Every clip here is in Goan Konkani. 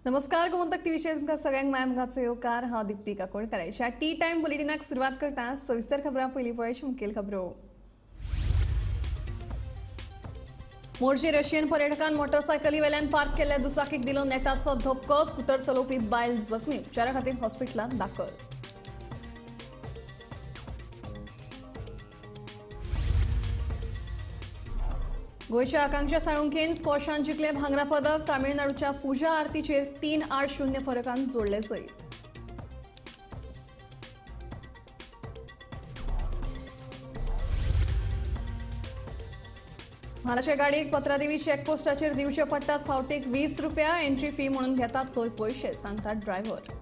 नमस्कार, गोमंतक टीव्हीचेर तुमकां सगळ्यांक माय मोगाचो येवकार. हांव दीप्ती काकोडकर. ह्या टी टायम बुलेटिनाक सुरवात करता. सविस्तर खबरां पयलीं पळय मुखेल खबरो. मोरजे रशियन पर्यटकान मोटरसायकली वेल्यान पार्क केल्ल्या दुचाकीक दिलो नेटाचो धपको. स्कूटर चलोवपी बायल जखमी, उपचारा खातीर हॉस्पिटलांत दाखल. गोंयच्या आकांक्षा साळुंखेन स्क्वॉशान जिखलें भांगरा पदक. तामिळनाडूच्या पूजा आरतीचेर 3-8-0 फरकान जोडले जैत. म्हालाच्या गाडयेक पत्रादेवी चेकपोस्टाचेर दिवचे पडटात फावटीक 20 रुपया. एंट्री फी म्हणून घेतात खंय पयशे, सांगतात ड्रायव्हर.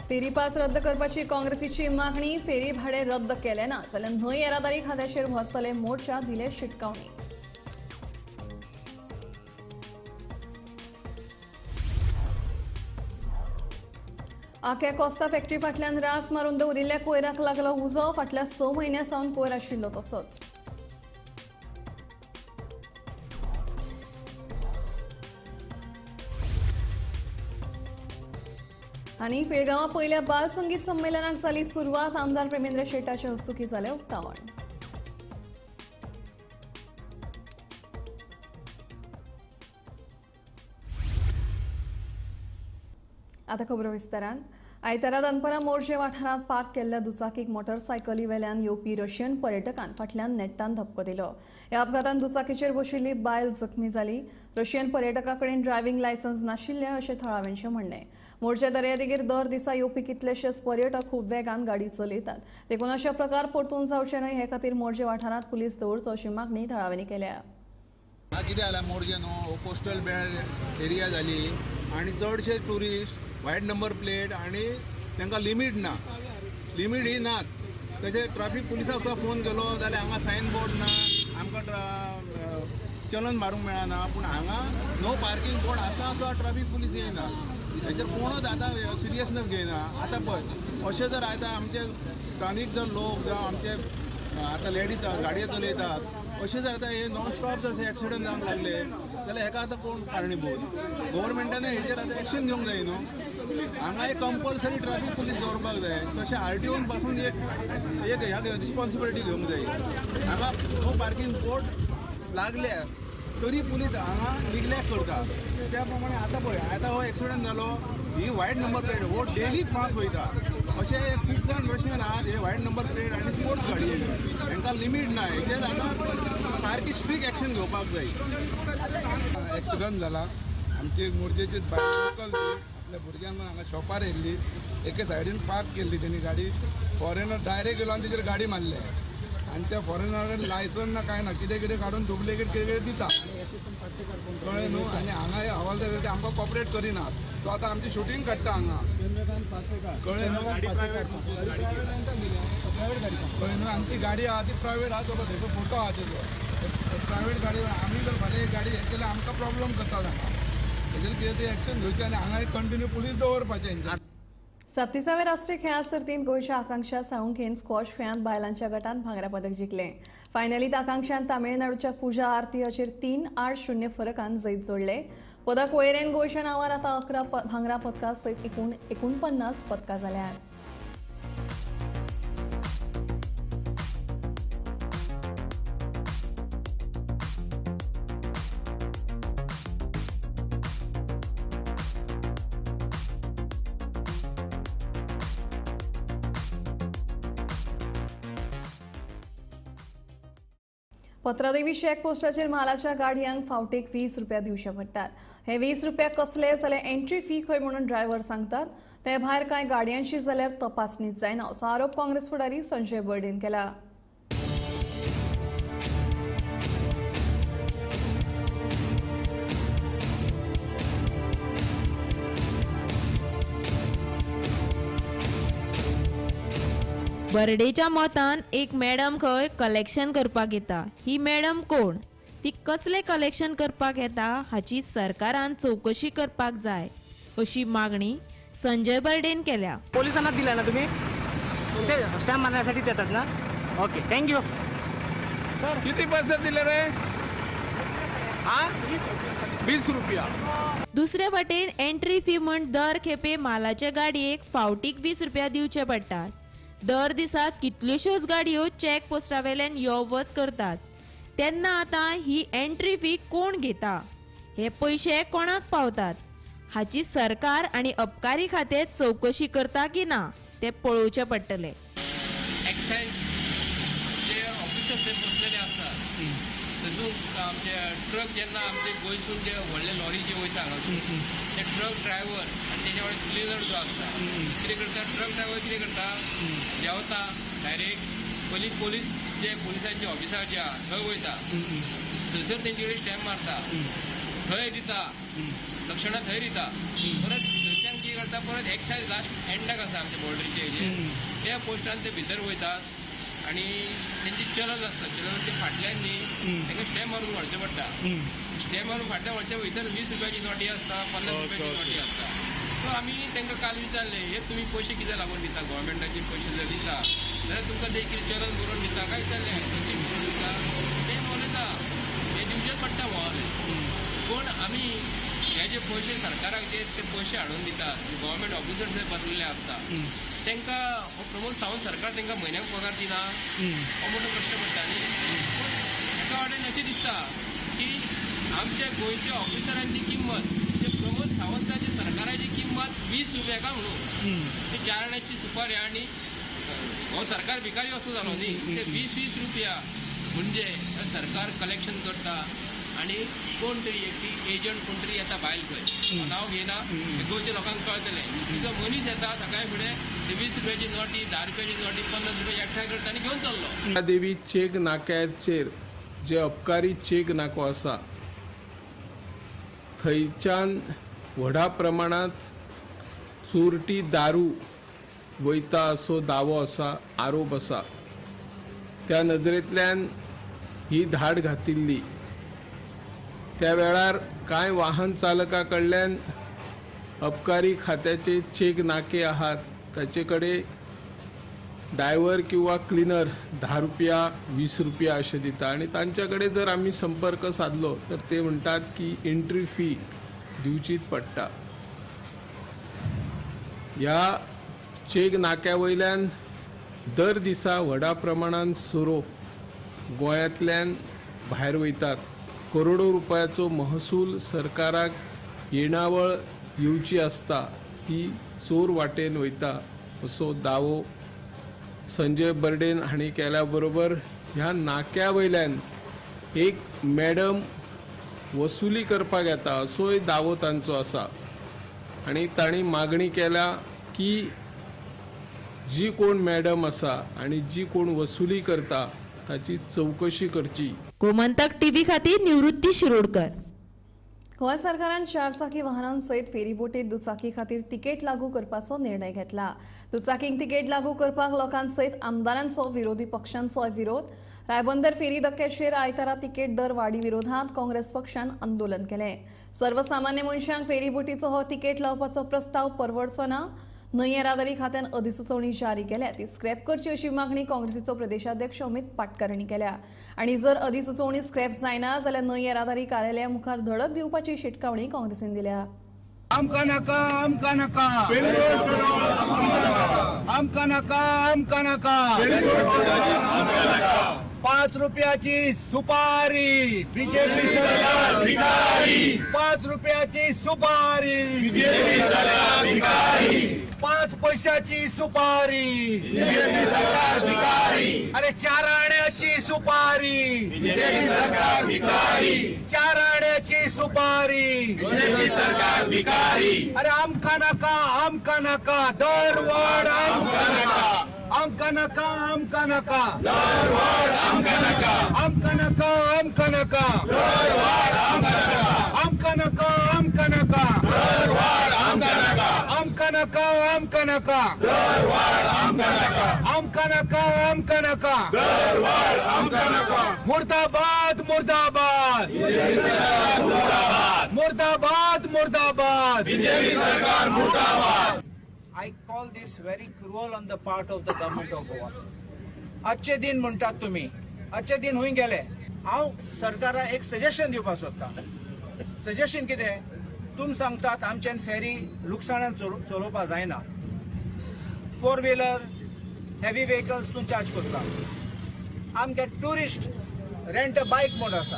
फेरी पास रद्द करपाची काँग्रेसीची मागणी. फेरी भाडे रद्द केले ना जाल्यार न्हंय येरादारी खात्याचेर व्हरतले मोर्चा, दिले शिटकावणी. आक्या कोस्ता फॅक्टरी फाटल्यान रास मारून दवरिल्ल्या कोयराक लागलो उजो. फाटल्या 6 म्हयन्यां सावन कोयर आशिल्लो तसोच. आनी पिळगांवां पयल्या बाल संगीत संमेलनाक जाली सुरवात. आमदार प्रेमेंद्र शेटाच्या हस्तुकीं जालें उक्तावण. आता खबरो विस्तारान. आयतारा दनपरां मोरजे वाठारांत पार्क केल्ल्या दुचाकीक मोटरसायकली वेल्यान येवपी रशियन पर्यटकान फाटल्यान नेट्टान धपको दिलो. ह्या अपघातान दुचाकीचेर बशिल्ली बायल जखमी जाली. रशियन पर्यटका कडेन ड्रायव्हिंग लायसन्स नाशिल्लें अशें थळाव्यांचें म्हणणें. मोरजे दर्यादेगेर दर दिसा येवपी कितलेशेच पर्यटक खूब वेगान गाडी चलयतात, देखून अशे प्रकार परतून जावचे न्हय हे खातीर मोरजे वाठारांत पुलीस दवरचो अशी मागणी थळाव्यांनी केल्या. कितें जालां मोरजे न्हू कोस्टल बेल्ट एरिया जाली आनी चडशे टुरिस्ट वायट नंबर प्लेट आनी तांकां लिमीट ना, लिमीट ही नात. तशें ट्राफीक पुलिसाक सुद्दां फोन केलो जाल्यार हांगा सायन बोर्ड ना, आमकां चलन मारूंक मेळना. पूण हांगा नो पार्कींग बोर्ड आसा सुद्दां ट्राफीक पुलीस येयना. हेचेर कोणूच आतां सिरियसनेस घेयना. आतां पळय अशें जर आतां आमचे स्थानीक जर लोक जावं आमचे आतां लेडीज गाडयो चलयतात, अशें जर आतां हे नॉन स्टॉप जर एक्सिडंट जावंक लागले जाल्यार हेका आतां कोण कारणीभूत? गव्हर्मेंटान हेचेर आतां एक्शन घेवंक जाय न्हू. हांगा एक कंपल्सरी ट्राफीक पुलीस दवरपाक जाय. तशें आरटीओन पासून एक एक ह्या रिस्पॉन्सिबिलिटी घेवंक जाय. हांगा नो पार्कींग बोर्ड लागल्या तरी पुलीस हांगा निग्लेक्ट करता. त्या प्रमाणे आतां पळय आतां हो एक्सिडंट जालो, ही वायट नंबर प्लेट हो डेली फास्ट वयता. अशे खूब जाण रशियन आहात हे वायट नंबर प्लेट आनी स्पोर्ट्स गाडये हेंकां लिमीट ना. हेचेर आतां सारकी स्ट्रीक एक्शन घेवपाक जाय. एक्सिडंट जाला आमची एक मोरजेचीच बायल लोकल आपल्या भुरग्यांक हांगा शॉपार येयल्ली, एके सायडीन पार्क केल्ली तेणी गाडी. फॉरेनर डायरेक्ट येयलो आनी तेजेर गाडी मारले आनी त्या फॉरेनर कडेन लायसन ना कांय ना, कितें कितें काडून डुप्लिकेट कितें कितें दिता, कळ्ळें न्हू. आनी हांगा हे हवालदार ते आमकां कॉपरेट करिनात. तो आतां आमची शुटींग काडटा हांगा, कळ्ळें न्हू, कळ्ळें न्हू. आनी ती गाडी आहा ती प्रायवेट आहा, तो थंयसर फोटो आहा तेजो. प्रायवेट गाडी आमी जर फाल्यां एक गाडी हें केल्यार आमकां प्रॉब्लम करता हांगा. तेजेर कितें ते एक्शन घेवचें आनी हांगा एक कंटिन्यू पुलीस दवरपाचें. 37व्या राष्ट्रीय खेळां सर्तींत गोंयच्या आकांक्षा साळुंखेन स्क्वॉश खेळांत बायलांच्या गटांत भांगरा पदक जिखलें. फायनलींत आकांक्षान तामिळनाडूच्या पूजा आरती हाचेर 3-8-0 फरकान जैत जोडलें. पदक वळेरेन गोंयच्या नांवार आतां 11 भांगरा पदकां सयत एकूण 49 पदकां जाल्यात. पत्रादेवी चेकपोस्टाचेर म्हालाच्या गाडयांक फावटेक 20 रुपया दिवचे पडटात. हे 20 रुपया कसले जाल्यार एंट्री फी खंय म्हणून ड्रायव्हर सांगतात. ते भायर कांय गाडयांची जाल्यार तपासणीच जायना असो आरोप काँग्रेस फुडारी संजय बर्डेन केला. बर्डेच्या मतान एक मॅडम खंय कलेक्शन करपाक येता. ही मॅडम कोण, ती कसले कलेक्शन करपाक येता हाची सरकारान चवकशी करपाक जाय अशी मागणी संजय बर्डेन केल्या. पोलिसांना दिला ना तुम्ही? ते स्टॅम्प मारण्यासाठी देतात ना? Okay, thank you. किती पैसे दिले रे? हा, 20 रुपया. दुसरे वटेन एंट्री फी म्हण दर खेपे मालाचे गाडयेक फावटीक 20 रुपया दिवचे पडटात. दर दिसा कितल्योश्योच गाडयो चॅक पोस्टा वेल्यान यो वच करतात तेन्ना आतां ही एंट्री फी कोण घेता, हे पयशे कोणाक पावतात हाची सरकार आनी अबकारी खातें चवकशी करता की ना तें पळोवचें पडटलें. एक्सायज जे ऑफिसर थंय बसलेले आसतात थंयसून आमचे ट्रक जेन्ना आमचे गोंयसून जे व्हडले लॉरी जे वयता हांगासून ते ट्रक ड्रायव्हर आनी तेच्या वांगडा क्लिनर जो आसता कितें करता, ट्रक ड्रायव्हर कितें करता, देंवता डायरेक्ट पयलीं पोलीस जे पोलिसांचे ऑफिसार जे आहा थंय वयता, थंयसर तेंचे कडेन स्टॅम्प मारता, थंय दिता, दक्षिणा थंय दिता. परत थंयच्यान कितें करता, परत एक्सायज लास्ट एंडाक आसा आमच्या बॉर्डरीचे हेजेर त्या पोस्टान ते भितर वयतात आनी तेंचे चलन आसता, चलन ते फाटल्यान न्ही तांकां स्टॅम्प मारून व्हरचें पडटा. स्टॅम्प मारून फाटल्यान व्हरचे भितर 20 रुपयाची नोटी आसता, 50 रुपयाची नोटी आसता. सो आमी तांकां काल विचारलें, हे तुमी पयशे कित्याक लागून दिता, गव्हर्मेंटाचे पयशे जर दिता जाल्यार तुमकां ते कितें चलन बरोवन दिता काय विचारलें, रसीट बरोवन दिता, ते उलयता हे दिवचेच पडटा भोंवले. पूण आमी हे जे पयशे सरकाराक जे ते पयशे हाडून दितात, गव्हर्मेंट ऑफिसर जे बसलेले आसता तांकां हो प्रमोद सावंत सरकार तांकां म्हयन्याक पगार दिना हो मोठो प्रश्न पडटा न्ही. पूण एका वाटेन अशें दिसता की आमच्या गोंयच्या ऑफिसरांची किंमत ते प्रमोद सावंताची सरकाराची किंमत 20 रुपया का म्हणून ते 4 आण्याची सुपारी आनी हो सरकार भिकारी असो जालो न्ही. ते 20-20 रुपया म्हणजे सरकार कलेक्शन करता आनी कोण तरी एकटी एजंट कोण तरी येता बायल खंय नांव घेयना, गोंयच्या लोकांक कळटलें, तिचो मनीस येता सकाळी फुडें ते 20 रुपयाची नोटी, 10 रुपयाची नोटी, 50 रुपया एकठांय करता आनी घेवन चल्लो. देवी चेक नाक्याचेर जे अबकारी चेक नाको आसा थंयच्यान व्हडा प्रमाणांत चोरटी दारू वयता असो दावो आसा, आरोप आसा. त्या नजरेंतल्यान ही धाड घातिल्ली. त्या वेळार कांय वाहन चालका कडल्यान अबकारी खात्याचे चेक नाके आहात ताचे कडेन ड्रायव्हर किंवा क्लिनर 10 रुपया 20 रुपया अशें दिता आनी तांच्या कडेन जर आमी संपर्क सादलो तर ते म्हणटात की एंट्री फी दिवचीच पडटा. ह्या चेक नाक्या वयल्यान दर दिसा व्हडा प्रमाणान सोरो गोंयांतल्यान भायर वयतात. करोडो रुपयाचो महसूल सरकाराक येणावळ येवची आसता ती चोर वाटेन वयता असो दावो संजय बर्डेन हांणी केल्या बरोबर ह्या नाक्या वयल्यान एक मॅडम वसुली करपाक येता असोय दावो तांचो आसा आनी तांणी मागणी केल्या की जी कोण मॅडम आसा आनी जी कोण वसुली करता ताची चवकशी करची. गोमंतक टीव्ही खातीर निवृत्ती शिरोडकर. गोंय सरकारान 4 चाकी वाहनांसयत फेरीबोटीत दुचाकी खातीर तिकेट लागू करपाचो निर्णय घेतला. दुचाकींक तिकेट लागू करपाक लोकांसयत आमदारांचो, विरोधी पक्षांचोय विरोध. रायबंदर फेरी धक्क्याचेर आयतारा तिकेट दर वाडी विरोधात काँग्रेस पक्षान आंदोलन केलें. सर्वसामान्य मनशांक फेरीबोटीचो हो तिकेट लावपाचो प्रस्ताव परवडचो ना. न्हंय येरादारी खात्यान अधिसुचोवणी जारी केल्या ती स्क्रॅप करची अशी मागणी काँग्रेसीचो प्रदेशाध्यक्ष अमित पाटकर हांणी केल्या आनी जर अधिसुचोवणी स्क्रॅप जायना जाल्यार न्हंय येरादारी कार्यालया मुखार धडक दिवपाची शिटकावणी काँग्रेसीन दिल्या. आमकां नाका, आमकां नाका, आमकां नाका, आमकां नाका, 5 रुपयाची सुपारी बीजेपी सरकार भिकारी, 5 रुपयाची सुपारी बीजेपी सरकार भिकारी, 5 पैशाची सुपारी बीजेपी सरकार भिकारी, अरे 4 आण्याची सुपारी बीजेपी सरकार भिकारी, 4 आण्याची सुपारी बीजेपी सरकार भिकारी, अरे आमकां नाका, आमकां नाका, दरवाढ आमकां नाका, आमकां नाका, आमकां नाका, दरवाढ आमकां नाका, आमकां नाका, आमकां नाका, दरवाढ आमकां नाका, आमकां नाका, आमकां नाका, दरवाढ आमकां नाका, आमकां नाका, आमकां नाका, दरवाढ आमकां नाका, आमकां नाका, आमकां नाका, दरवाढ आमकां नाका, मुर्दाबाद मुर्दाबाद मुर्दाबाद मुर्दाबाद बीजेपी सरकार मुर्दाबाद. I call this very cruel on the part of the government of Goa. आजचे दिन म्हणटात तुमी, अच्छे दिन हुंय गेले. हांव सरकाराक एक सजेशन दिवपाक सोदतां. सजेशन कितें? तुमी सांगतात आमच्यान फेरी लुकसाणान चलोवपाक जायना, फोर व्हिलर हेवी व्हेकल्स तूं चार्ज करता. आमचे ट्युरिस्ट रेंट बायक म्हूण आसा,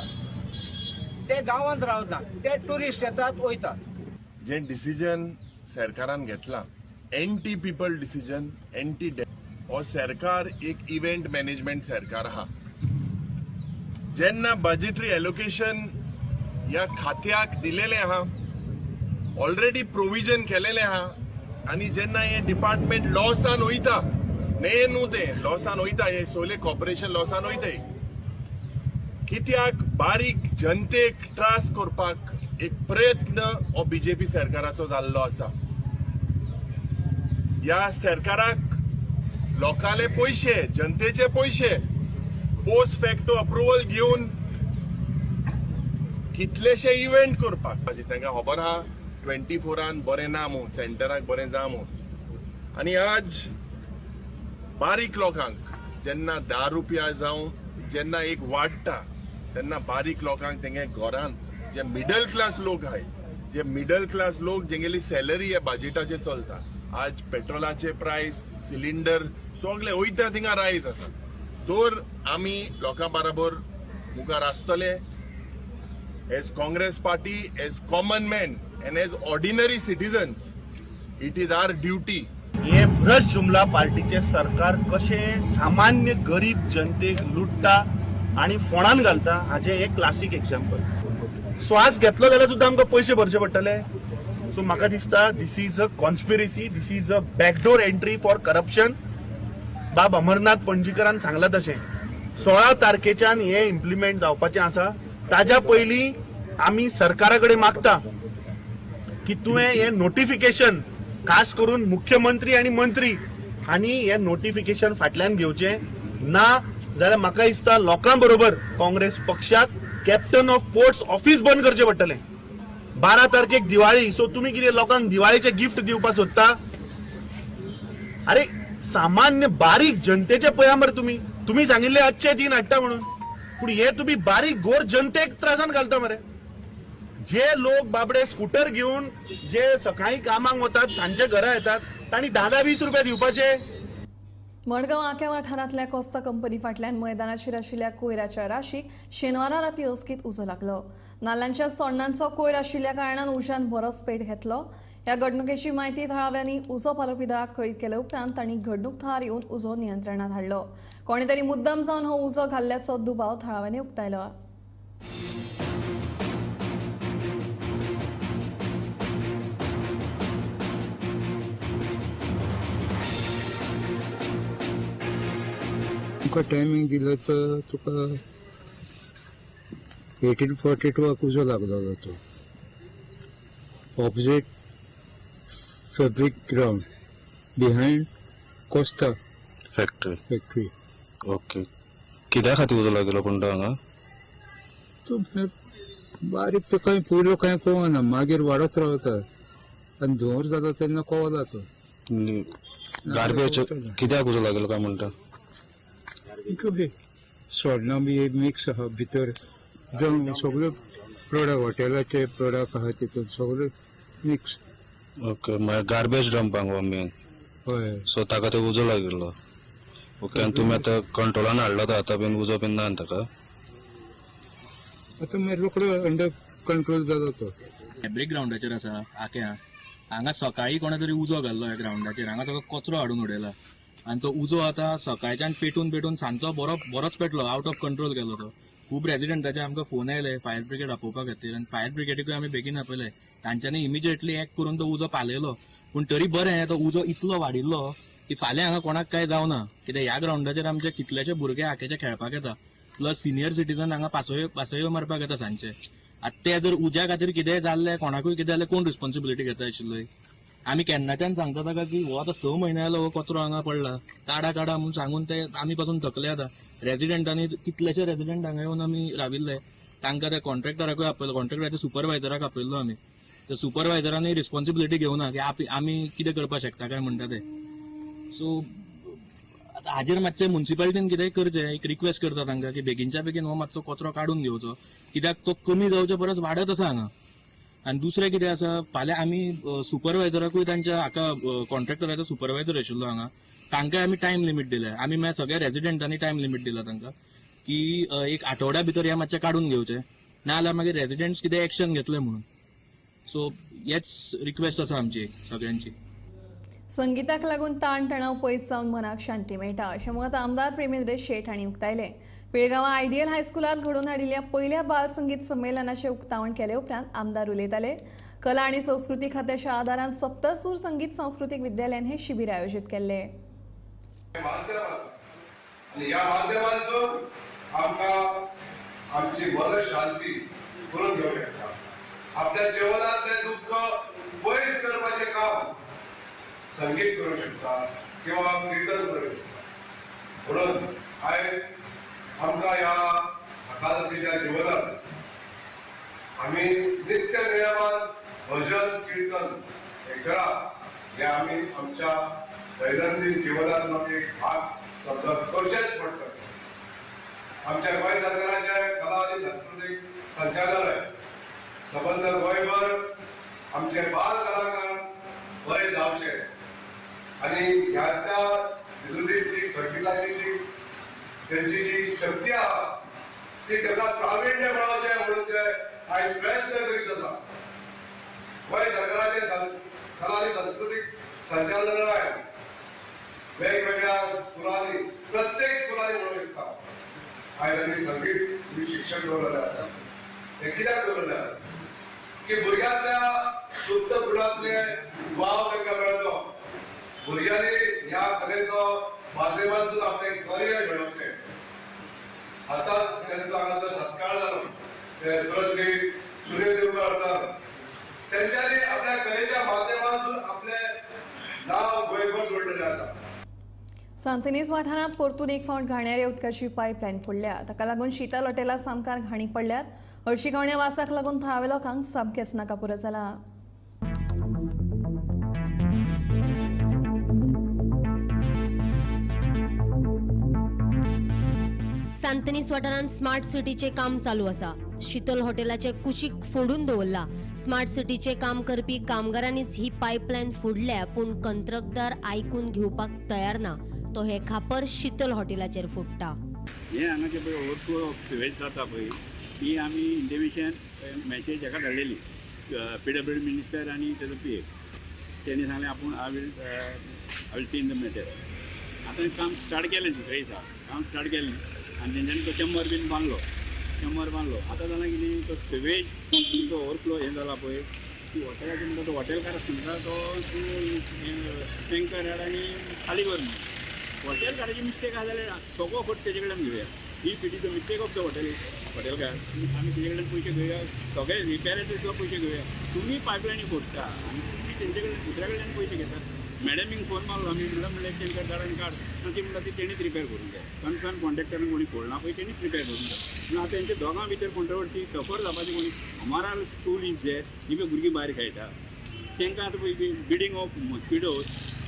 ते गांवांत रावना, ते ट्युरिस्ट येतात वयतात. जे डिसिजन सरकारान घेतला एंटी पीपल डिसिजन, एंटी हो सरकार एक इव्हेंट मॅनेजमेंट सरकार आहा. जेन्ना बजेटरी एलोकेशन ह्या खात्याक दिलेलें आहा, ऑलरेडी प्रोविजन केलेलें आहा, आनी जेन्ना हें डिपार्टमेंट लॉसान वयता, न्हय न्हू तें लॉसान वयता, हे सोले कॉर्पोरेशन लॉसान वयता, कित्याक बारीक जनतेक त्रास करपाक एक प्रयत्न हो बीजेपी सरकाराचो जाल्लो आसा. ह्या सरकाराक लोकांले पयशे, जनतेचे पयशे पोस्ट फॅक्टो अप्रुवल घेवन कितलेशे इव्हेंट करपाक तांकां खबर आहा 24 बरें ना म्हूण, सेंटराक बरें जा म्हूण. आनी आज बारीक लोकांक जेन्ना 10 रुपया जावं जेन्ना एक वाडटा तेन्ना बारीक लोकांक तेंगे घरांत जे मिडल क्लास लोक आहाय, जे मिडल क्लास लोक जेंगेली सॅलरी ह्या बजेटाचेर चलता, आज पेट्रोलाचे प्रायस, सिलिंडर सगळे वयता थिंगा रायज आसा. तर आमी लोकां बराबर मुखार आसतले as Congress party, as common man and as ordinary citizens. It is our duty. हे भ्रष्ट जुमला पार्टीचे सरकार कशें सामान्य गरीब जनतेक लुट्टा आनी फोंडान घालता हाजें एक क्लासीक एक्झाम्पल. श्वास घेतलो जाल्यार सुद्दां आमकां पयशे भरचे पडटले. सो म्हाका दिसता this is a conspiracy, this is a backdoor entry for corruption. बाब अमरनाथ पणजीकरान सांगलां तशें 16 तारखेच्यान हे इम्प्लिमेंट जावपाचें आसा. ताज्या पयलीं आमी सरकारा कडेन मागता की तुवें हें नोटिफिकेशन, खास करून मुख्यमंत्री आनी मंत्री हांणी हें नोटिफिकेशन फाटल्यान घेवचें ना जाल्यार म्हाका दिसता लोकां बरोबर काँग्रेस पक्षाक कॅप्टन ऑफ पोर्ट्स ऑफिस बंद करचें पडटलें. 12 तारखेक दिवाळी, सो तुमी कितें लोकांक दिवाळेचे गिफ्ट दिवपाक सोदता? अरे सामान्य बारीक जनतेचे पळया मरे तुमी. तुमी सांगिल्ले अच्छे दिन हाडटा म्हणून, पूण हे तुमी बारीक गोर जनतेक त्रासान घालता मरे. जे लोक बाबडे स्कूटर घेवन जे सकाळी कामाक वतात, सांजचे घरा येतात, तांणी 10-10-20 रुपया दिवपाचे. मडगांव आक्या वाठारांतल्या कोस्ता कंपनी फाटल्यान मैदानाचेर आशिल्ल्या कोयराच्या राशीक शेनवारा राती अचकीत उजो लागलो. नाल्लांच्या सोण्णांचो कोयर आशिल्ल्या कारणान उज्यान बरोच पेट घेतलो. ह्या घडणुकेची म्हायती थळाव्यांनी उजो पालोवपी दळाक कळीत केले उपरांत तांणी घडणूक थळार येवन उजो नियंत्रणात हाडलो. कोणी तरी मुद्दम जावन हो उजो घाल्ल्याचो दुबाव थळाव्यांनी उक्तायलो. तुका टायमींग दिलो तर तुका 1842 उजो लागलो तो opposite fabric ground behind Costa factory. Okay, कित्या खातीर उजो लागलो पूण तो हांगा? तो बारीक तो कांय पयलो कांय कळना, मागीर वाडत रावता आनी धुंवर जाता तेन्ना कळला तो. गार्बेज कित्याक उजो लागलो काय म्हणटा? सोडणां बी मिक्स आहा भितर, जावं सगळे प्रोडक्ट हॉटेलाचे प्रोडक्ट आहा तितून सगळे मिक्स. ओके, म्हळ्यार गार्बेज डंपांक हो मेन. हय, सो ताका ते उजो लागिल्लो. ओके, आनी तुमी आतां कंट्रोलान हाडलो तो आतां बीन उजो बीन ना ताका? आतां मागीर रोकडो अंडर कंट्रोल जालो तो. फॅब्रीक ग्रावंडाचेर आसा आक्या, हांगा सकाळी कोणा तरी उजो घाल्लो ह्या ग्रावंडाचेर. हांगा सगळो कचरो हाडून उडयला आनी तो उजो आतां सकाळच्यान पेटून पेटून सांजचो बरोच पेटलो, आवट ऑफ कंट्रोल गेलो तो. खूब रेजिडेंटाचे आमकां फोन आयले फायर ब्रिगेड आपोवपा खातीर आनी फायर ब्रिगेडीकूय आमी बेगीन आपयले. तांच्यांनी इमिजिएटली एक्ट करून तो उजो पालयलो. पूण तरी बरें तो उजो इतलो वाडिल्लो की फाल्यां हांगा कोणाक कांय जावना. कित्याक ह्या ग्रावंडाचेर आमचे कितलेशे भुरगे आक्याचे खेळपाक येता, प्लस सिनियर सिटीजन हांगा पासयो मारपाक येता सांजचे. आतां ते जर उज्या खातीर कितेंय जाल्लें, कोणाकूय कितें जालें, कोण रिस्पॉन्सिबिलिटी घेता आशिल्ली? आमी केन्नाच्यान सांगता ताका की हो आतां 6 म्हयने जालो हो कचरो हांगा पडला, काडा काडा म्हूण सांगून ते आमी पासून थकले. आतां रेजिडेंटांनी कितलेशे रेजिडेंट हांगा येवन आमी राविल्ले, तांकां त्या कॉन्ट्रॅक्टराकूय आपयलो, कॉन्ट्रॅक्टराच्या सुपरवायजराक आपयल्लो आमी. त्या सुपरवायजरांनी रिस्पॉन्सिबिलिटी घेवना की आमी कितें करपाक शकता काय म्हणटा ते. सो आतां हाजेर मातशें मुन्सिपालिटीन कितेंय करचें, एक रिक्वेस्ट करता तांकां की बेगीनच्या बेगीन हो मातसो कचरो काडून घेवचो, कित्याक तो कमी जावचे परस वाडत आसा हांगा. आनी दुसरें कितें आसा, फाल्यां आमी सुपरवायजराकूय तांच्या हाका कॉन्ट्रॅक्टराचो सुपरवायजर आशिल्लो हांगा, तांकां आमी टायम लिमीट दिल्या. आमी मागीर सगळ्या रेजिडेंटांनी टायम लिमीट दिला तांकां की एक आठवड्या भितर हे मातशें काडून घेवचें, नाजाल्यार मागीर रेजिडेंट्स कितें एक्शन घेतले म्हणून. सो हेच रिक्वेस्ट आसा आमची एक सगळ्यांची. संगीताक लागून ताण तणाव पयस जावन मनाक शांती मेळटा अशें मत आमदार प्रेमेंद्र शेट हांणी उक्तायलें. पिळगांवां आयडियल हायस्कुलांत घडोवन हाडिल्ल्या पयल्या बाल संगीत संमेलनाचें उक्तावण केले उपरांत आमदार उलयताले. कला आनी संस्कृती खात्याच्या आदारान सप्तसूर संगीत सांस्कृतीक विद्यालयान हें शिबीर आयोजीत केल्लें. आनी ह्या माध्यमांतसून आमकां आमची मन शांती करून घेवंक शकता. आपल्या जिवनांतलें दुख्ख पयस करपाचें काम संगीत करूं शकता किंवा किर्तन करूं शकता. म्हणून आयज आमकां ह्या धकाधकीच्या जिवनांत आमी नित्य नियमान भजन किर्तन हें करप हें आमी आमच्या दैनंदीन जिवनांतलो एक भाग समजत करचेंच पडटलें. आमच्या गोंय सरकाराचे कला आनी सांस्कृतीक संचालनालय सबंद गोंयभर आमचे बाल कलाकार बरे जावचे आनी ह्या भितरली जी संगिताची जी तेंची जी शक्ती आहा ती ताका प्राविण्य मेळोवचें म्हणून ते आयज प्रयत्न करीत आसा. गोंय सरकाराचे कला आनी सांस्कृतीक संचालनालय वेगवेगळ्या स्कुलांनी, प्रत्येक स्कुलांनी म्हणूंक शकता आयज आमी संगीत तुमी शिक्षक दवरलेले आसा. हे कित्याक दवरलेले आसा की भुरग्यांतल्या सुप्त गुणांतले वाव तांकां मेळचो, भुरग्यांनी ह्या कलेचो माध्यमांतून आपलें करियर घडोवचें. आतांच तेंचो हांगासर सत्कार जालो ते सुरश्री सुनील देवकर सर, तेंच्यांनी आपल्या कलेच्या माध्यमांतून आपलें नांव गोंयभर जोडलेलें आसा. सांतनेज वाठारांत परतून एक फावट घाणयाऱ्या उदकाची पायपलायन फोडल्या. ताका लागून शीतल हॉटेला सामकार घाणी पडल्यात. हळशिकावण्या वासाक लागून थळाव्या लोकांक सामकेंच नाकापुरो जाला. सांतनीस वाठारांत स्मार्ट सिटीचें काम चालू आसा. शीतल हॉटेलाचे कुशीक फोडून दवरला. स्मार्ट सिटीचें काम करपी कामगारांनीच ही पायपलायन फोडल्या, पूण कंत्रकदार आयकून घेवपाक तयार ना. तो हे खापर शीतल हॉटेलाचेर फोडटा. हे हांगाचे पळय ओवरफ्लो ऑफ सिवेज जाता पळय, ती आमी इंटिमेशन मॅसेज हाका धाडलेली पीडब्ल्यूडी मिनिस्टर आनी तेजो पी ए, तेणी सांगलें आपूण I will see in the matter. आतां काम स्टार्ट केलें, दुसरे दिसा काम स्टार्ट केलें आनी तेंच्यांनी तो चेंबर बीन बांदलो, चेंबर बांदलो. आतां जालां कितें, तो सिवेज तो ओवरफ्लो हें जाला पळय, ती हॉटेलाचे म्हणटा तो हॉटेलकार म्हणटा तो टँकर हाड आनी खाली कर म्हणून. हॉटेलकाराची मिस्टेक आसा जाल्यार सगळो फट तेजे कडल्यान घेवया. If it is the mistake of the hotel हॉटेलकार, आमी तेजे कडल्यान पयशे घेवया, सगळे रिपेराचे सुद्दां पयशे घेवया. तुमी पायपलायनी फोडटा आनी तुमी तेंचे कडल्यान दुसऱ्या कडल्यान पयशे घेता. मॅडमीक फोन मारलो आमी, मॅडम म्हणलें टँकर काड आनी काड, ती म्हणटा ती तेणीच रिपेर करूंक जाय. कन्सर्न कॉन्ट्रॅक्टरान कोणी फोडना पळय तेणीच रिपेर करूंक जाय. पूण आतां तेंच्या दोगां भितर कॉन्ट्रवर्सी सफर जावपाची कोणी. हमारा स्कूल is there, ही पळय भुरगीं भायर खेळटा, तांकां आतां पळय बिडींग ऑफ मॉस्किटोज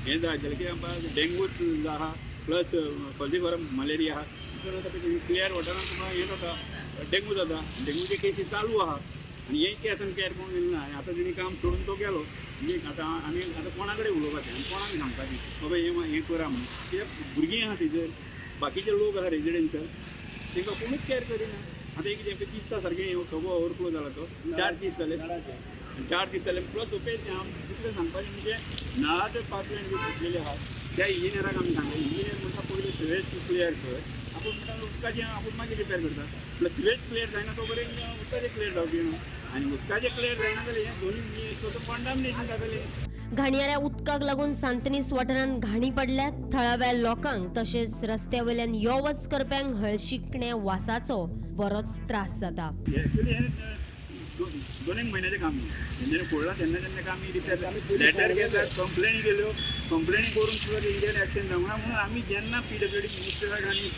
हें जाय जाल्यार कित्याक आमकां डेंगूच आहा, प्लस फॉल्सिफरम मलेरिया आहा. तितून क्लियर वॉटरान तुमकां हें जाता, डेंगू जाता, डेंगूचे केसी चालू आहा. आनी हें केस आनी केअर कोण दिलें ना. आतां तेणी काम सोडून तो गेलो. म्हणजे आतां आमी आतां कोणा कडेन उलोवपाचें आनी कोणाक सांगपाचें बाबा हें हें करा म्हणून. कित्याक भुरगीं आहा थंयसर, बाकीचे लोक आहा रेजिडेन्शियल, तांकां कोणूच केअर करिना. आतां एक कितें दिसता सारकें सगळो ओवरफ्लो जाला तो 4 दीस जाले, 4 दीस जाले. प्लस ओपेज दुसरें सांगपाचें म्हणजे नळाचे पायपलायन जी फुटलेली आहा त्या इंजिनियराक आमी सांगलें. इंजिनियर म्हणटा पयलीं सिवेज क्लियर कर, आपूण म्हणटा उदकाचें आपूण मागीर रिपेर करता. प्लस सिवेज क्लियर जायना तो पर्यंत उदकाचें क्लियर जावचें ना, आनी उदकाचें क्लियर जायना जाल्यार हें दोनूय कॉन्टामिनेशन जातलें. घाणयाऱ्या उदकाक लागून सांतनीस वाठारांत घाणी पडल्यात. थळाव्या लोकांक तशेंच रस्त्या वयल्यान यो वच करप्यांक हळशिकण्या वासाचो बरोच त्रास जाता. एक्चुअली हें 2 म्हयन्याचें काम न्ही, तेंच्यांनी फोडलां तेन्ना तेन्ना काम रिपेर लेटर घेतात, कंप्लेनी केल्यो, कंप्लेनी करून सुद्दां तेंच्यानी एक्शन जावंक ना. म्हणून आमी जेन्ना पीडब्ल्यूडी मिनिस्टराक आनी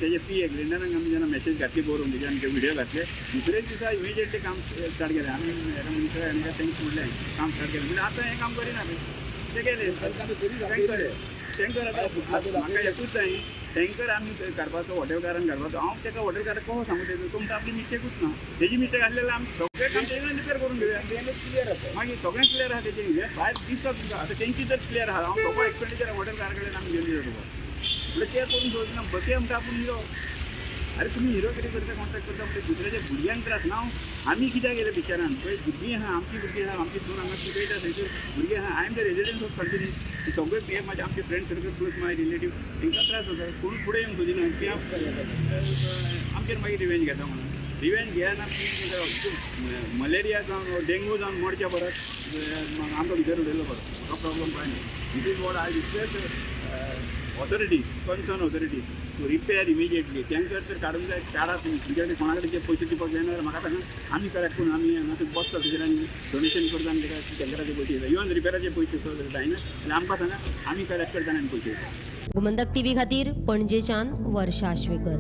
तेजे पी ए ग्लेंडराक आमी जेन्ना मॅसेज घातली बरोवन तेजे आमचे व्हिडियो घातले, दुसऱ्याच दिसा इमिजिएटली काम स्टार्ट केलें. आमी हेका मिनिस्टराक आनी तांकां म्हणलें काम स्टार्ट केलें, म्हणजे आतां हें काम करिना आमी, ते गेले. टँकर आतां म्हाका एकूच जाय, टँकर आमी काडपाचो हॉटेलकारान काडपाचो. हांव ताका हॉटेलकाराक कसो सांगू तेजो तुमकां आपली मिस्टेकूच ना, तेजी मिस्टेक आसलेली आमी सगळें काम तेजें रिपेर करून घेवया. क्लियर आसा मागीर सगळें क्लियर आसा तेजें, हें भायर दिसता तुमकां. आतां तेंची जर क्लियर आसा, हांव सगळो एक्सपेंडिचर हॉटेलकारा कडेन आमी घेवन दिता तुका, म्हणल्यार ते करून दवरना. ते म्हणटा आपूण हिरो. अरे तुमी हिरो कितें करता, कॉन्ट्रॅक्ट करता म्हणजे दुसऱ्याच्या भुरग्यांक त्रास ना. आमी कित्याक गेले पिक्चरान, पळय भुरगीं आहा, आमची भुरगीं आहा, आमची सून हांगा शिकयता, थंयसर भुरगीं आहा. I am the resident of Candolim. सगळे हे म्हाजे आमचे फ्रेंड सर्कल प्लस माय रिलेटीव तांकां त्रास जाता. कोण फुडें येवंक सोदिना की आमचेर मागीर रिवेंज घेता म्हणून. रिवेंज घेयना, मलेरिया जावन डेंगू जावन मरच्या परत आमकां भितर उडयलो बरो, म्हाका प्रॉब्लम कांय न्ही. It is what I request authority, concern authority to repair immediately. Tanker तर काडूंक जाय, काडा तुमी. तुमचे कडेन कोणा कडेन ते पयशे दिवपाक जायना जाल्यार म्हाका सांगा, आमी कलेक्ट करून आमी हांगासर बसता थंयसर आनी डोनेशन करता आनी ताका टँकराचे पयशे दिता. इवन रिपेराचे पयशे सुद्दां जायना जाल्यार आमकां सांगा, आमी कलेक्ट करता आनी पयशे दिता. गोमंतक टीव्ही खातीर पणजेच्यान वर्षा आश्वेकर.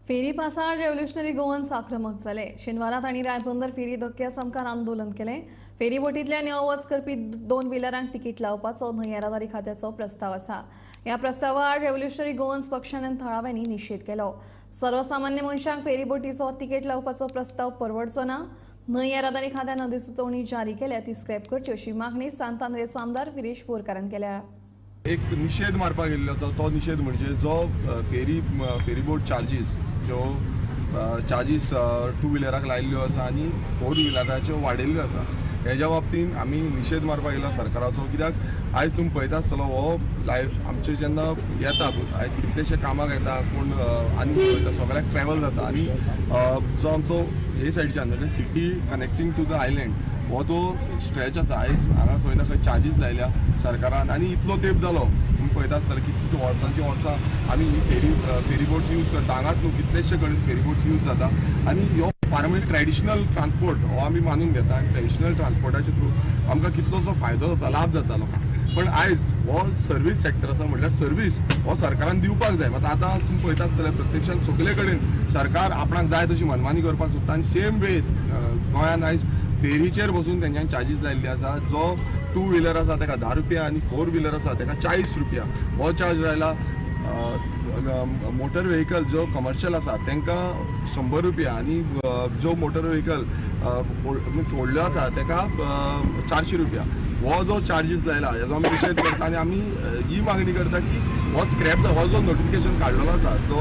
फेरी पासार रेव्होल्युशनरी गोवन्स आक्रमक जाले. शेनवारा तांणी रायबंदर फेरी धक्क्या सामकार आंदोलन केलें. फेरी बोटींतल्यान यो वच करपी 2 व्हिलरांक तिकीट लावपाचो न्हंय येरादारी खात्याचो प्रस्ताव आसा. ह्या प्रस्तावा आड रेव्होल्युशनरी गोवन्स पक्षान आनी थळाव्यांनी निशेध केलो. सर्वसामान्य मनशांक फेरी बोटीचो तिकेट लावपाचो प्रस्ताव परवडचो ना. न्हंय येरादारी खात्यान अधिसुचोवणी जारी केल्या ती स्क्रॅप करची अशी मागणी सांत आंद्रेचो आमदार विरेश बोरकारान केल्या. एक निशेध मारपाक गेल्लो आसा, तो निशेध म्हणजे जो फेरी बोट चार्जीस ज्यो चार्जीस टू व्हिलराक लायिल्ल्यो आसा आनी फोर व्हिलराच्यो वाडयल्ल्यो आसा, हेज्या बाबतीन आमी निशेध मारपाक गेला सरकाराचो. कित्याक आयज तुमी पळयता आसतलो हो लायफ आमचे जेन्ना येता, आयज कितलेशे कामाक येता कोण आनी वयता, सगळ्याक ट्रॅवल जाता आनी जो आमचो हे सायडीच्यान म्हणजे city connecting to the island हो जो स्ट्रेच आसा, आयज हांगा खंय ना खंय चार्जीस लायल्या सरकारान आनी इतलो तेंप जालो तुमी पळयता आसतले कितली वर्सांची वर्सां आमी ही फेरी बोट्स यूज करता. हांगाच न्हू, कितलेशे कडेन फेरी बोट्स यूज जाता आनी ह्यो पारंपारीक ट्रेडिशनल ट्रान्सपोर्ट हो आमी मानून घेता आनी ट्रेडिशनल ट्रान्सपोर्टाच्या थ्रू आमकां कितलोसो फायदो जाता, लाभ जाता लोकांक. पण आयज हो सर्वीस सेक्टर आसा, म्हटल्यार सर्वीस हो सरकारान दिवपाक जाय. मात आतां तुमी पळयता आसतले प्रत्यक्षान सगळे कडेन सरकार आपणाक जाय तशी मनमानी करपाक सोदता आनी सेम वे गोंयान आयज फेरीचेर बसून तेंच्यांनी चार्जीस लायिल्ले आसा. जो टू व्हिलर आसा ताका 10 रुपया आनी फोर व्हिलर आसा ताका 40 रुपया हो चार्ज लायला. मोटर व्हेकल जो कमर्शियल आसा तांकां 100 रुपया आनी जो मोटर व्हेकल मिन्स व्हडल्यो आसा ताका 400 रुपया हो जो चार्जीस लायला हेजो आमी निशेध करता आनी आमी ही मागणी करता की हो स्क्रॅप, हो जो नोटिफिकेशन काडलेलो आसा, जो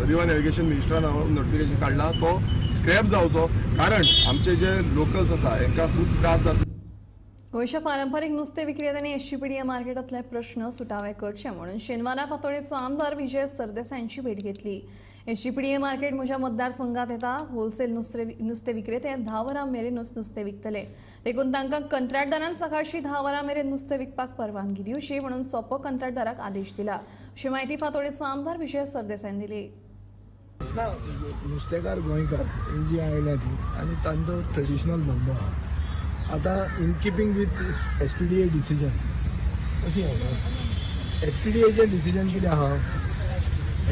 रिवर नॅविगेशन मिनिस्टरान नोटिफिकेशन काडला तो स्क्रॅप जावचो, कारण आमचे जे लोकल्स आसा हेंकां खूब त्रास जाता. गोंयच्या पारंपारीक नुस्तें विक्रेत्यांनी एसजीपीडीए मार्केटांतले प्रश्न सुटावे करचे म्हणून शेनवारा फातोडेचो आमदार विजय सरदेसाय हांची भेट घेतली. एसजीपीडीए मार्केट म्हज्या मतदारसंघात येता. होलसेल नुस्तें विक्रेते 10 वरां मेरेनूच नुस्तें विकतले, देखून तांकां कंत्राटदारान सकाळची 10 वरां मेरेन नुस्तें विकपाक परवानगी दिवची म्हणून सोपो कंत्राटदाराक आदेश दिला, अशी म्हायती फातोडेचो आमदार विजय सरदेसायान दिली. ना, नुस्तेकार गोंयकार ही जी आयल्या ती आनी तांचो ट्रेडिशनल धंदो आहा. आतां in keeping with SPDA decision, अशी एसपीडीएचें डिसिजन कितें आहा,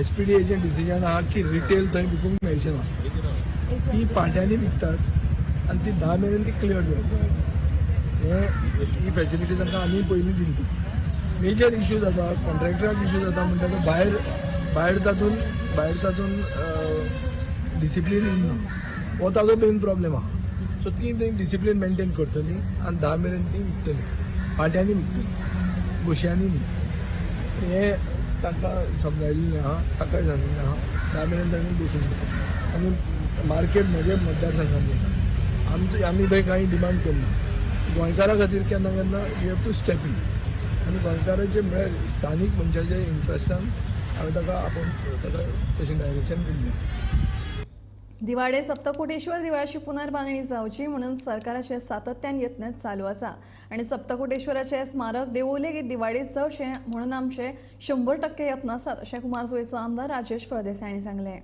एसपीडीएचें डिसिजन आहा की रिटेल थंय विकूंक मेळचें ना, ती पाट्यांनी विकतात आनी ती 10 मेरेन ती क्लियर जाता. हें ही फॅसिलिटी तांकां आनी पयलीं दिल्ली. मेजर इश्यू जाता, कॉन्ट्रॅक्टराक इश्यू जाता म्हणटा तो भायर तातूंत डिसिप्लीन येना, हो ताजो मेन प्रॉब्लेम आहा. सो ती थंय डिसिप्लीन मेनटेन करतली आनी 10 मेरेन ती विकतली, पाट्यांनी विकतली, गोशयांनी न्ही. हें तांकां समजायिल्लें आहा, ताकाय सांगिल्लें आहा, 10 मेरेन तांकां बसूंक जाय. आनी मार्केट म्हजे मतदारसंघान येता, आमी थंय कांय डिमांड करना. गोंयकारा खातीर केन्ना केन्ना you have to step in आनी गोंयकाराचे म्हळ्यार स्थानीक मनशाच्या इंट्रस्टान हांवें ताका आपोवन ताका तशें डायरेक्शन दिल्लें. दिवाडे सप्तकोटेश्वर देवळाची पुनर्बांदणी जावची म्हणून सरकाराचे सातत्यान यत्न चालू आसा आनी सप्तकोटेश्वराचे स्मारक देवूळ लेगीत दिवाडे जावचें म्हणून आमचे 100% यत्न आसात अशें कुमारजुवेचो आमदार राजेश फळदेसाय हांणी सांगलें.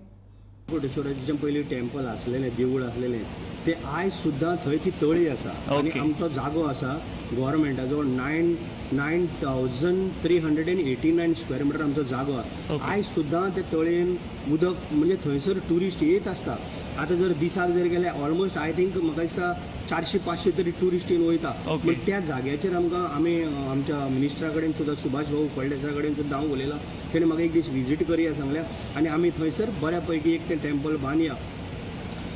कोटेश्वराचें पयलीं टेम्पल आसलेलें, देवूळ आसलेलें, ते आयज सुद्दां थंय ती तळी आसा आनी आमचो जागो आसा गोवोरमेंटाचो 9,389 स्क्वेअर मिटर आमचो जागो आसा. आयज सुद्दां ते तळयेन उदक म्हणजे थंयसर ट्युरिस्ट येत आसता. आतां जर दिसाक जर गेले ऑलमोस्ट I think म्हाका दिसता 400-500 तरी ट्युरिस्ट येवन वयता. पूण त्या जाग्याचेर आमकां आमी आमच्या मिनिस्टरा कडेन सुद्दां, सुभाष भाऊ फळदेसाय कडेन सुद्दां हांव उलयलां. तेणें म्हाका एक दीस विजीट करया सांगल्या आनी आमी थंयसर बऱ्या पैकी एक तें टेम्पल बांदया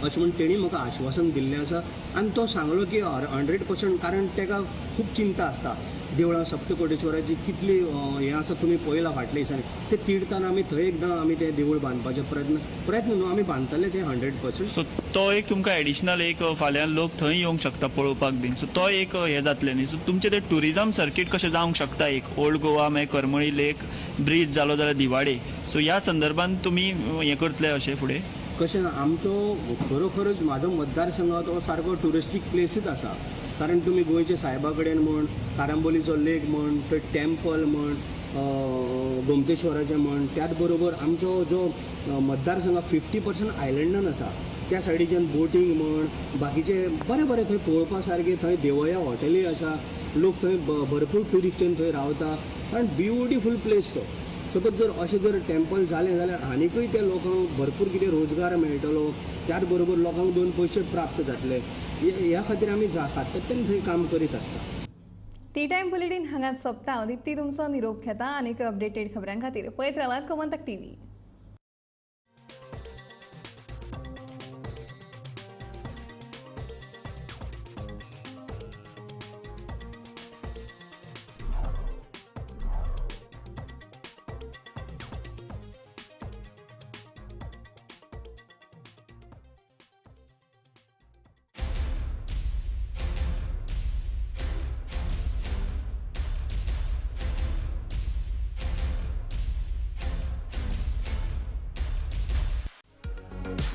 अशें म्हूण तेणी म्हाका आश्वासन दिल्लें आसा. आनी तो सांगलो की 100%, कारण ताका खूब चिंता आसता देवळां सप्तकोटेश्वराची कितली हें आसा तुमी पळयलां फाटल्या दिसांनी ते तिर्थान आमी थंय एकदां आमी तें देवूळ बांदपाचें प्रयत्न न्हू आमी बांदतले तें 100%. सो तो एक तुमकां एडिशनल एक फाल्यां लोक थंय येवंक शकता पळोवपाक बीन, सो तो एक हें जातलें न्ही. सो तुमचें तें ट्युरिजम सर्कीट कशें जावंक शकता एक ओल्ड गोवा मागीर करमळी लेक ब्रीज जालो जाल्यार दिवाडे, सो ह्या संदर्भान तुमी हें करतले अशें फुडें? कशें आमचो खरोखरच म्हाजो मतदारसंघ तो सारको ट्युरिस्टीक प्लेसीच आसा, कारण तुमी गोंयच्या सायबा कडेन म्हण, कारांबोलीचो लेक म्हण, थंय टेम्पल म्हण, गोमतेश्वराचें म्हण, त्याच बरोबर आमचो जो मतदारसंघ 50% आयलंडान आसा, त्या सायडीच्यान बोटींग म्हण, बाकीचे बरें बरें थंय पळोवपा सारकें, थंय देवया हॉटेलूय आसा, लोक थंय भरपूर ट्युरिस्ट येवन थंय रावता, कारण ब्युटिफूल प्लेस तो. सपोज जर अशें जर टेम्पल जालें जाल्यार आनीकूय त्या लोकांक भरपूर कितें रोजगार मेळटलो, त्याच बरोबर लोकांक 2 पयशे प्राप्त जातले. ह्या खातीर आमी सातत्यान थंय काम करीत आसता. टी टायम बुलेटीन हांगाच सोंपता. दीप्ती तुमचो निरोप घेता आनीक अपडेटेड खबरां खातीर पळयत रावात गोमंतक टीव्ही.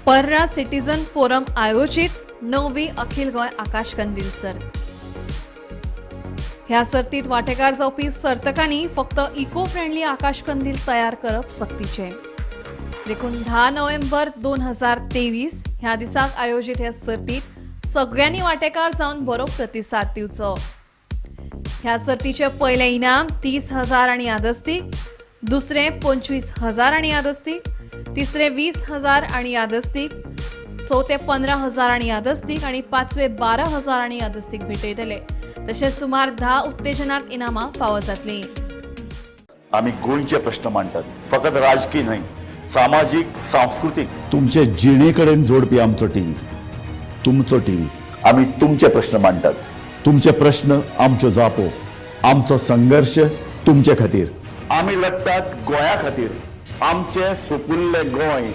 पर्रा सिटीजन फोरम आयोजित 9वी अखिल गोंय आकाश कंदील सर्त. ह्या सर्तीत वांटेकार जावपी सर्तकांनी फक्त इको फ्रेंडली आकाश कंदील तयार करप सक्तीचें. देखून 10 नोव्हेंबर 2023 ह्या दिसाक आयोजित ह्या सर्तीत सगळ्यांनी वांटेकार जावन बरो प्रतिसाद दिवचो. ह्या सर्तीचें पयलें इनाम 30,000 आनी यादस्तीक, दुसरें 25,000 आनी यादस्तीक, तिसरे 20,000 आनी यादस्तीक, चवथे 15,000 आनी यादस्तीक आनी पांचवे 12,000 आनी यादस्तीक भेटयतले. तशेंच सुमार 10 उत्तेजनार्थ इनामां फावो जातलीं. आमी गोंयचे प्रश्न मांडटात, फकत राजकीय न्हय, सामाजीक, सांस्कृतीक, तुमचे जिणे कडेन जोडपी आमचो टीव्ही, तुमचो टीव्ही. आमी तुमचे प्रश्न मांडटात, तुमचे प्रश्न आमच्यो जापो, आमचो संघर्श तुमचे खातीर. आमी लढटात गोंया खातीर, आमचें सुपुल्लें गोंय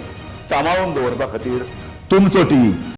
सांबाळून दवरपा खातीर. तुमचो टीव्ही.